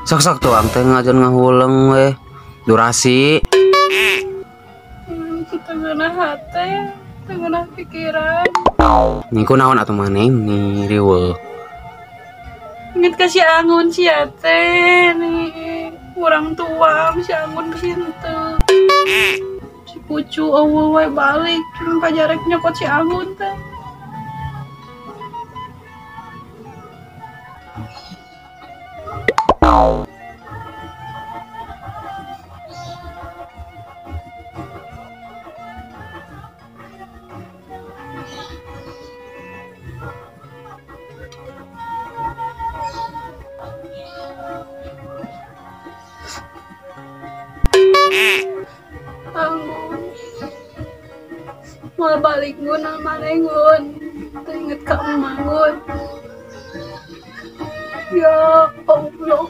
Sok-sok tuang teh ngajan ngahuleng we. Durasi. Tengenah hate, tengenah pikiran. Nih ku naon atuh maneh nih riweuh. Inget ka si Anggun sia teh nih. Urang tuang si Anggun henteu. Si Pucu eueuh we balik cuma pajarek nyokot si Anggun teh. Anggun mau balik gun maneh gun inget ka emak gun. Ya Allah,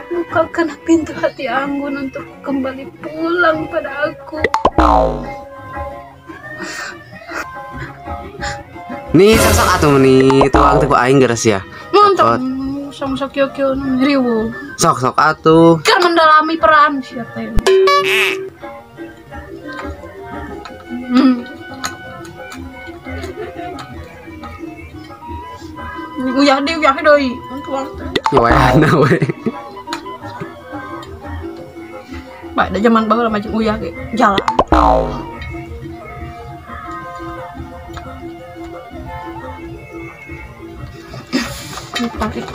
bukakan pintu hati Anggun untuk kembali pulang pada aku. Nih sok atuh nih tuang teh ku aing geus ya. Mantap. Sok-sok kieu-kieu riweuh. Sok-sok atuh. Keur mendalami peran sia teh. Uyah deui tuang teh. Wayahna we. Bae da jaman baheula mah jeung uyah ge jalan. Tarik.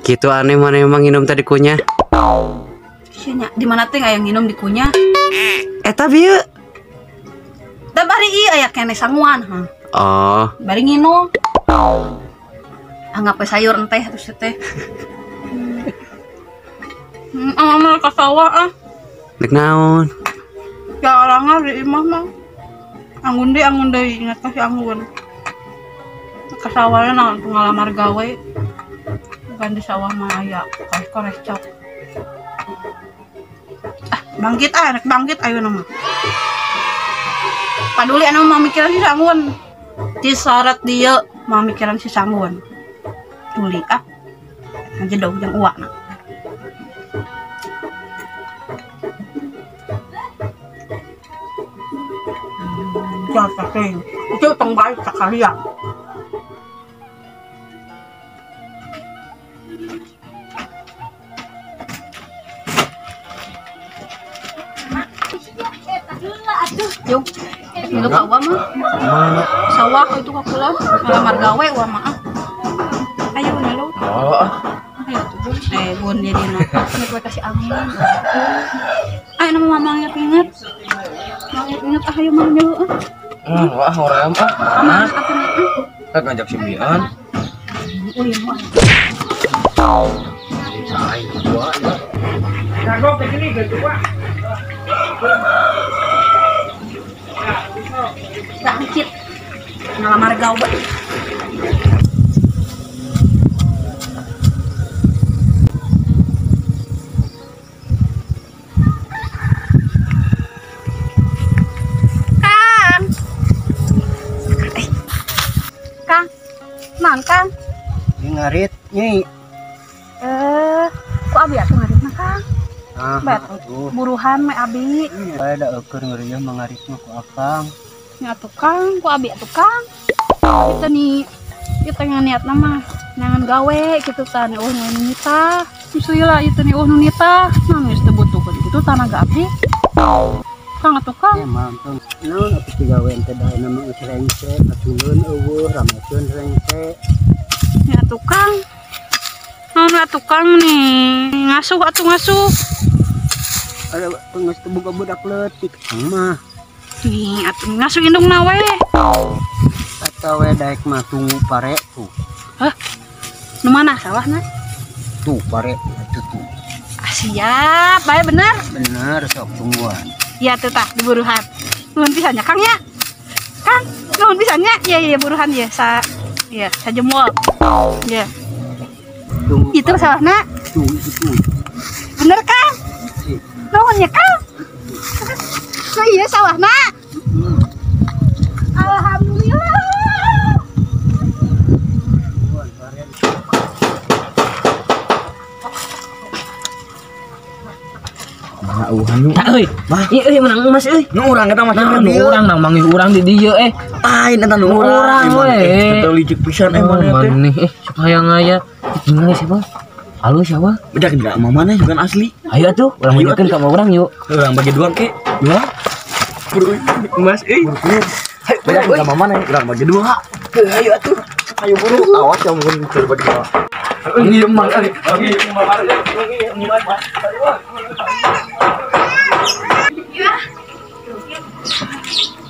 Gitu aneh mana emang nginum tadi kunyah. Iya nya, di mana teh aya nginum di kunyah? Eta bieu. Da bari ieu aya keneh sanguan, ha. Oh. Bari nginum. Anggap we sayur enteh terus teh. Amal ka sawah ah. Nek naon? Ya orangnya di imah mah. Anggun deui ingat ka si Anggun. Ka sawahna naon pengalaman gawe. Bukan di sawah mah aya korek-korek cok. Ah, bangkit ah, rek bangkit ayo nama. Paduli anu mah mikiran si Anggun. Disorot dia mah mikiran si Anggun. Tuli ah. Ngajedog jeung uakna. Jasa teh. Itu tong baik sakalian. Yuk, milu ka uwa mah. Sawah itu ka kula, ngalamar gawe uwa mah ah. Ayo milu. Oh. Ayo tuh bun. Bun jadi na. Inget we kasih Anggun. Ayo nama mama inget-inget. Inget-inget ah ayo mah milu ah. Wah hoream ah. Mana atuh nya? Rek ngajak si Mian. Ulin mah. Aing dua ya. Kagok ke sini ke dua. Bangkit ngalamar gawe. Kang. Kang. Mang Kang. Di ngarit nyi. Ku abi atuh ngaritna Kang. Ah, buruhan me abi. Bae da eukeun ngeureuyeuh mangaritna ku akang. Nya tukang, ku abi tukang. Kita nih, kita niatna mah nangan gawe gitu tan, eueuh nu nitah. Suila itu nih eueuh nu nitah. Nah geus teu butuhkeun kitu tanaga abdi. Kang atuh Kang. Emang tong naon atuh digawe teh da mah geus rengse, kaculun eueuh, ramekeun rengse. Nya tukang. Naon atuh Kang nih, ngasuh atuh ngasuh. Ada geus teu boga budak leutik mah. Nih, atuh ngasuh indung na we. Eta we daek mah tunggu pare tuh. Hah? Nu mana sawahna? Tuh pare itu tuh. Ah, siap, bae bener. Bener sok tungguan. Ya tuh tah diburuhan. Nuhun pisan nya Kang ya. Kang, nuhun pisan nya. Iya iya buruhan ya sa. Iya, sajemol. Iya. Itu sawahna. Tuh itu. Bener Kang? Nuhun ya Kang. So iya sawahna. Alhamdulillah. Nah, euy. Ieu euy menang emas euy. Nu urang eta mah nu urang nang manggih urang di dieu eh. Lain eta nu urang we. Teu licik pisan eh maneh teh. Maneh supaya ngaya. Tinggal siapa? Halo siapa? Beda enggak sama maneh bukan asli. Ayo atuh, urang bagikan ka urang yuk. Urang bagi dua ke. Dua. Buru emas euy. Beda enggak sama maneh, urang bagi dua. Ayo atuh. Ayo buru. Awas ya mun bagi dua. Ini emang euy.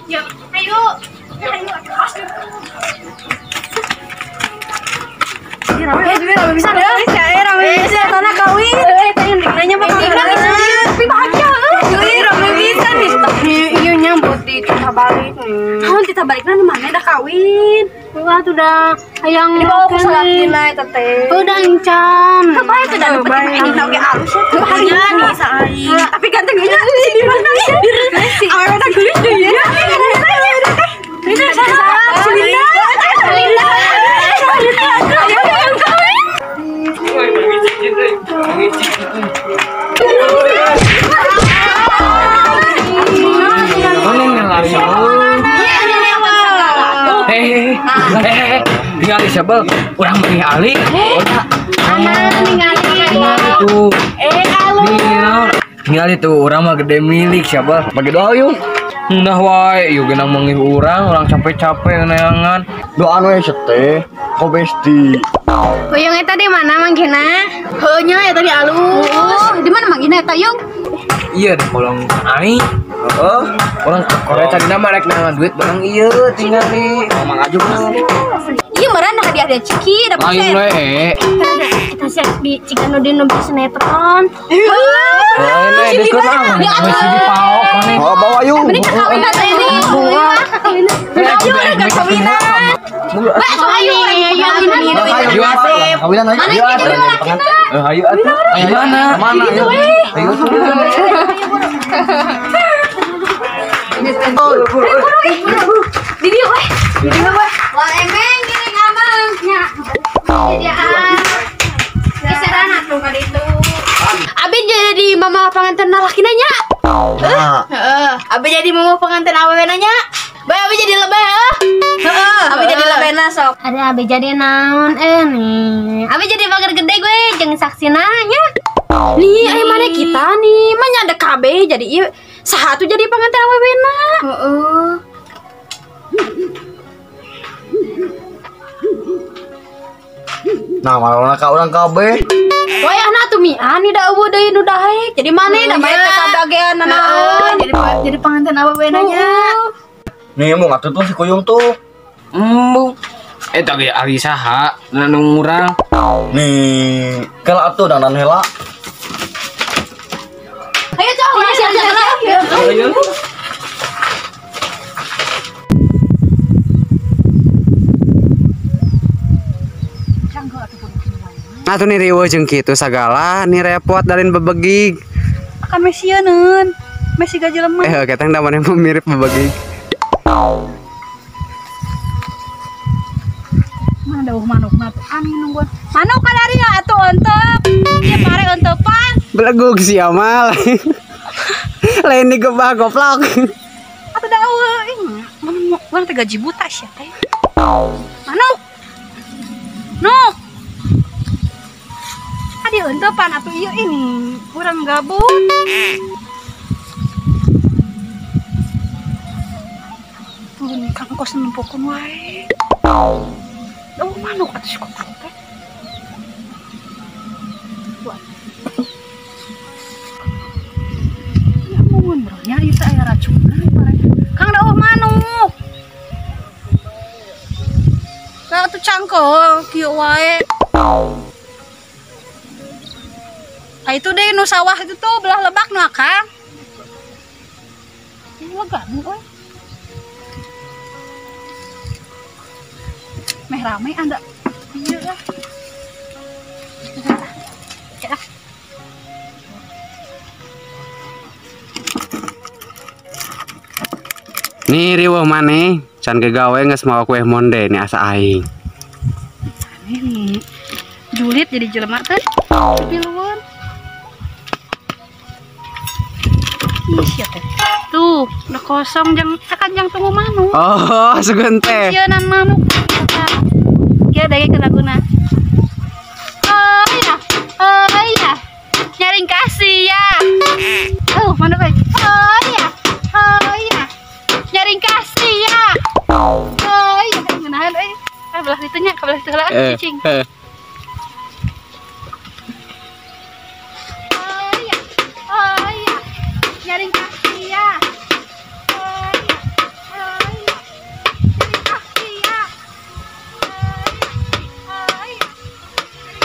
Ya, ayo. Ayo, rame bisa deh. Rame bisa tanah kawin. Tadi nanya mah tapi bahagia. Rame bisa nih. Iya nyambut di tita balik. Naon tita balikna di mana dah kawin. Wah, tuh dah hayang dibawa ku salakina eta teh. Udah encan. Kebae teh dah penting ini oge alus ya. Hanya nih saing. Tapi ganteng nya di mana ya? Awewe teh geulis deui ya. Ini salah. Linda. Linda. Ningali siapa? Urang manggih Ali. Ningali tuh. Ningali tuh urang mah gede milik siapa? Bagi doa yuk. Nah wae, yuk genang manggih urang, urang capek-capek neangan. Doan we seteh, ko besti. Hoyong eta di mana manggihna? Heuh nya eta di alus. Di mana manggihna eta yung? Iya di kolong aing. Heeh. Orang Korea tadi mah rek neangan duit bareng ieu tinggal nih. Mang Ajung. Iya meureun hadiah dari Ciki dapat. Lain we. Kita siap di Ciki nu di sinetron. Lain we deket ah. Masih dipaok maneh. Oh bawa yuk. Mending kawinan teh ini. Ayo rek kawinan. Ayo ayo kawinan ayo. Ayo atuh. Ayo mana? Mana? Ayo. Di dieu we. Di dieu we. Wah emeng gini ameng nya. Jadi kisaran atuh ka ditu. Abi jadi mama pengantin lalakina nya. Heeh. Abi jadi mama pengantin awewena nya. Bae abi jadi lebeh heuh. Heeh. Abi jadi lebehna sok. Ada abi jadi naon nih. Abi jadi pagar gede gue jeung saksina nya. Nih aya mana kita nih, mah nya ada KB jadi ieu saha tuh jadi pengantin awewena. Heeh. Nah, malah ka urang kabeh. Wayahna atuh mian da eueuh deui nu daek. Jadi maneh da bae teh kabagean naon. Jadi pengantin awewena nya. Nih mau ngatur tuh si Kuyung tuh. Embung. Eta ge ari saha nu urang. Nih, kala atuh dandan heula. Ayo cok, siap-siap. Ayo. Nah tuh nih riweuh jeung kitu sagala nih repot dalin bebegig. Akan mesieun, mesi gaji lemah. Ketang da maneh mirip bebegig. Mana dawuh manukna tuh aneh nungguan. Manuk kadari ya atuh ontep. Ieu pare ontepan. Belegug sia mah. Lain digebah goplok. Atuh dawuh ih mana urang teh gaji buta sia teh. Manuk. Nuk. Adi ontepan atuh ieu ini urang gabut. Tuh nih kang kos nempokeun wae. Oh manuk atuh si goblok teh. Ya mun bro nya ieu teh aya racunna pare. Kang dawuh manuk. Lah atuh cangkol kieu wae. Ah itu deh nu sawah itu tuh belah lebak nu akang. Ini legan euy. Meh rame anda. Iya lah. Nih riweuh maneh can gegawe geus mawa kue monde nih asa aing. Ini julid jadi jelema teh. Piluan. Ih, sia teh. Tuh, udah kosong jang akan jang tunggu manuk. Oh, sugan teh. Sieun manuk. Kieu dage ke laguna. Oh iya. Oh iya. Nyaring kasih ya. Oh, mana bae? Oh iya. Oh iya. Nyaring kasih ya. Oh iya, ngeunaheun euy. Ah, belah ditu nya, ka belah ditu heula cicing. Oh iya. Oh iya. Nyaring kasih ya. Oh iya. Oh iya. Nyaring kasih ya. Oh iya. Nyaring kasih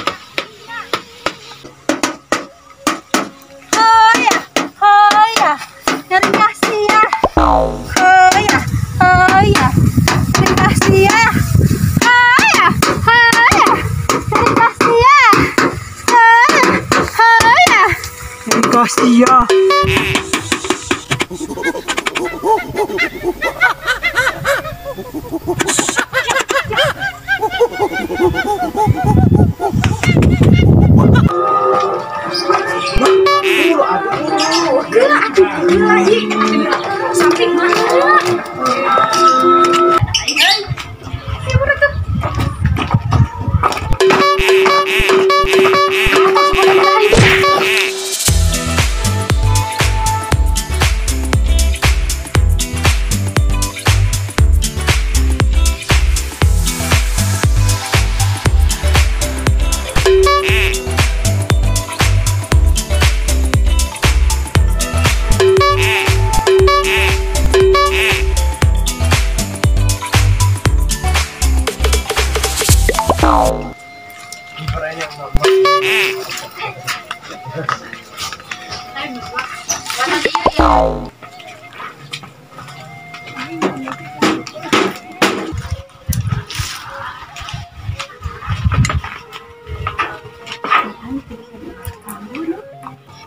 ya. Oh iya. Oh iya. Nyaring kasih ya. Oh iya. Oh iya. Nyaring kasih ya. Oh iya. Oh iya. Nyaring kasih ya. Oh iya. Oh iya. Nyaring kasih ya. Samping mana? Ya udah tuh.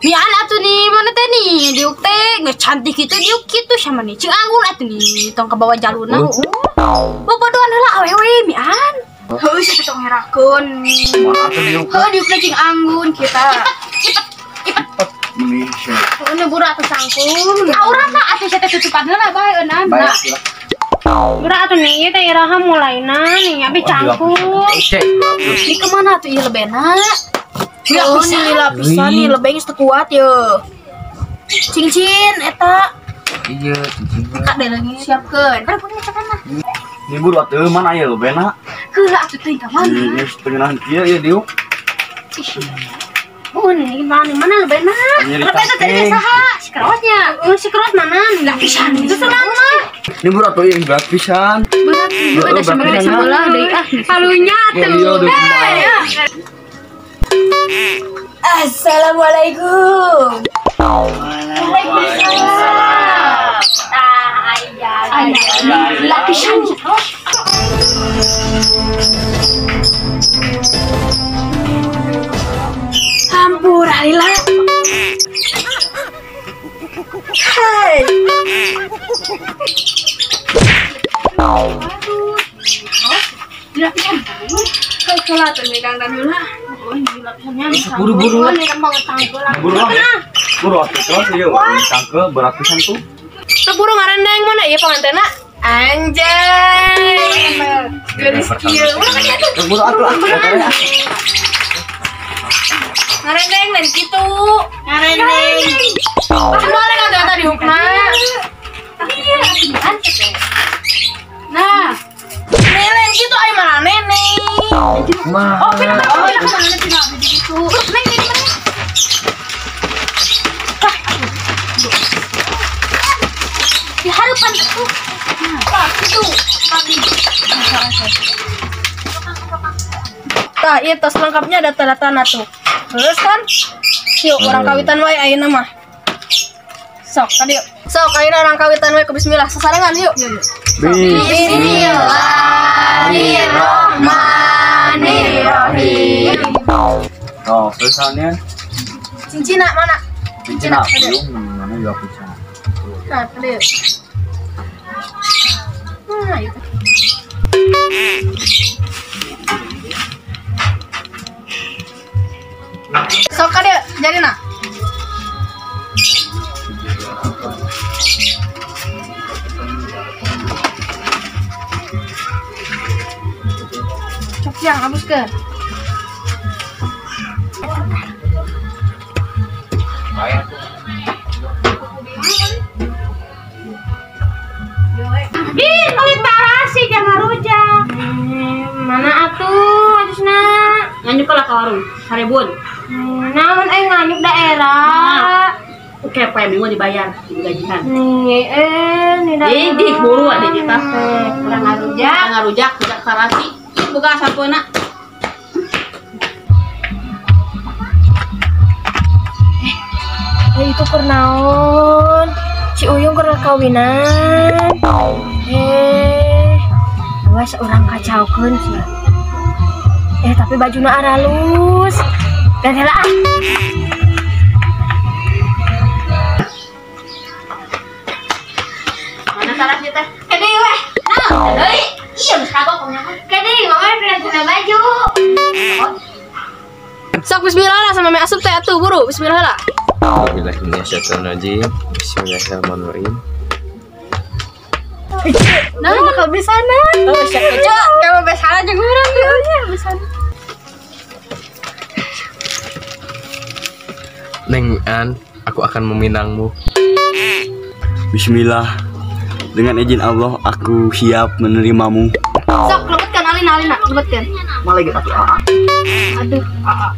Mian atuh nih mana teh nih diuk teh nggak cantik itu diuk kitu sama nih cing anggun atuh nih tong ke bawah jalurna. Bobodohan heula awewe mian. Heuh sia tong herakeun. Heuh diuk teh cing anggun kita. Cepet cepet. Heuh nu burak atuh sangkung. Aurana atuh sia teh tutupan heula bae eunan. Burak atuh nih teh iraha mulaina nih abi cangkung. Di kemana atuh ieu lebena? Oh, nih lapisan nih lebih geus teu kuat ye. Cincin eta. Iya, cincin. Kak deh lagi siapkeun. Berapa punya cekan mah? Libur atuh mana aya lebena? Heula atuh teh ka mana? Ieu setengah kieu ieu diuk. Oh, nih mana mana lebena? Lebena tadi saha? Si kerosnya. Si keros mana? Lapisan itu senang mah. Libur atuh ieu berat pisan. Berat. Udah sebelah deui ah. Halunya tuh. Assalamualaikum. Waalaikumsalam. Tah aya. Lapisan. Hampura lila. Hai. Aduh. Lapisan. Kalau tuh nih dangdan heula. Buru-buru. Buru. Buru atuh terus ieu tangke berat pisan tuh. Teu buru ngarendeng mana ieu pangantena? Anjay. Geus kieu. Buru atuh ah. Ngarendeng lain kitu. Ngarendeng. Boleh kagak tadi hukna. Iya, nah, lain kitu ai marane nih. Oh, pindah pindah pindah gitu. Neng ini mana? Di harapan aku. Nah, itu tadi. Tah, ieu tos lengkapnya data-datana tuh. Terus kan? Yuk, orang kawitan wae ayeuna mah. Sok, tadi yuk. Sok, ayeuna orang kawitan wae ke bismillah. Sasarengan yuk. Bismillahirrahmanirrahim. Oh, tulisannya Cincina mana? Cincina. Belum, mana juga pisan. Nah, tadi. Nah, itu. Sok ka dieu jarina. Cok yang abuskeun. Ih, beli tarasi jangan rujak. Mana atuh ajusna? Nganyuk lah ka warung, sarebun. Naon euy nganyuk daerah. Oke, poe minggu dibayar gajian. Nih, nih daerah. Ih, buru ada kita. Kurang ngarujak, ngarujak, rujak tarasi. Buka sampoena. Itu keur naon? Si Uyung keur kawinan. Awas orang kacaukeun sih. Tapi bajuna aralus. Dan heula ah. Mana tarasnya teh? Kade weh. Nah, deui. Iya geus kagok nya. Kade mama pernah baju. Sok bismillah lah sama mie asup teh atuh buru. Bismillah lah. Bismillahirrahmanirrahim. Bismillahirrahmanirrahim. Nah, bakal besana. Oh, siap aja. Kamu besana jeung urang nya besana. Neng An, aku akan meminangmu. Bismillah. Dengan izin Allah, aku siap menerimamu. Sok, lebetkan alina alina, lebetkan. Malah gitu atuh aa. Aduh, aa.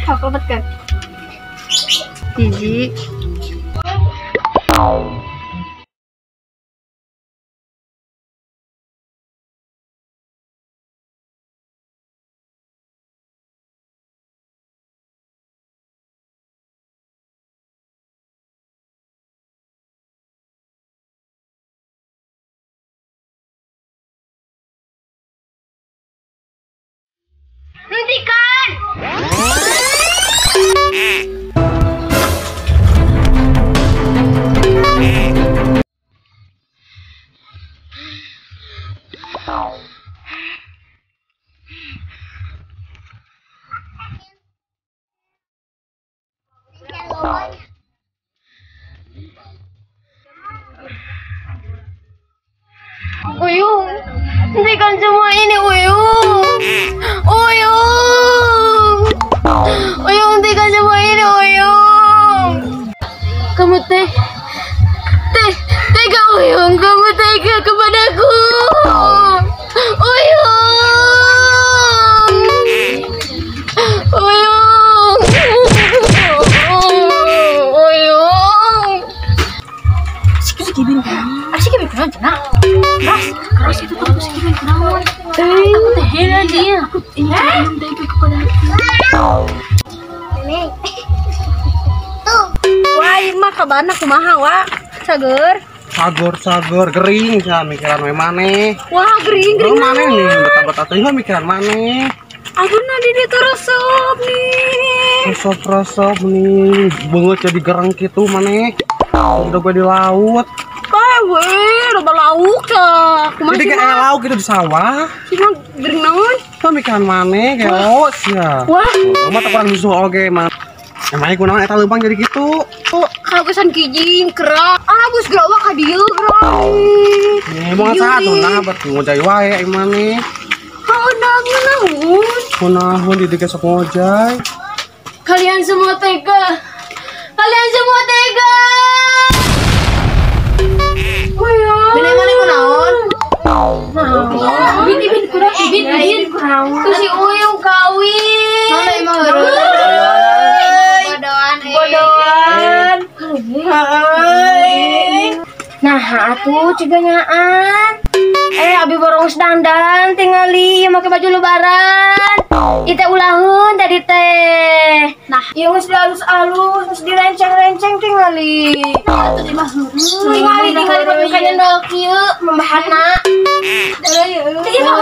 Sok lebetkan. Hiji. Hentikan! Uyung, hentikan semua ini Uyung. Uyung, Uyung, hentikan semua ini Uyung. Kamu teh, tega Uyung, kamu tega kepadaku. Uyung, Uyung, Uyung. Sikit gibin, asik gibin kenal cenah. Keras itu tuh si Kevin kenaon. Aku teh heran dia. Aku ini belum tega kepada aku. Nenek. Tuh. Wah, ieu mah kabarna kumaha, Wak? Cager. Sagor-sagor gering sia mikiran we maneh. Wah, gering-gering maneh nih betah-betah teuing mah mikiran maneh. Aduh, di dieu resep nih. Resep-resep nih, beungeut jadi gereng kitu maneh. Udah gue di laut. Weh, loba lauk tah. Kumaha jadi kayak lauk gitu di sawah. Si mah gering naon? Tah mikiran maneh gelo sia. Wah, mah teu kurang musuh oge mah. Emangnya kunaon eta leumpang jadi gitu? Kagesan kijing kerak. Ah, geus gerawak ka dieu gerak. Nih, moal satu nah bet ngojay wae ai maneh. Heuh, naon? Kunaon di dieu sok ngojay. Kalian semua tega. Kalian semua tega. Bini mana kunaon? Ibin ibin kurang ibin ibin kurang. Tuh si Uyung kawin. Mana emang bodohan. Bodohan. Nah, atuh ciganyaan. Abi borong dandan tingali ieu make baju lebaran. Ieu teh ulaheun tadi teh. Nah, ieu geus dialus-alus, geus direnceng-renceng tingali. Nah, atuh di mah tingali tingali baju kanyendol kieu membahana. Ieu mah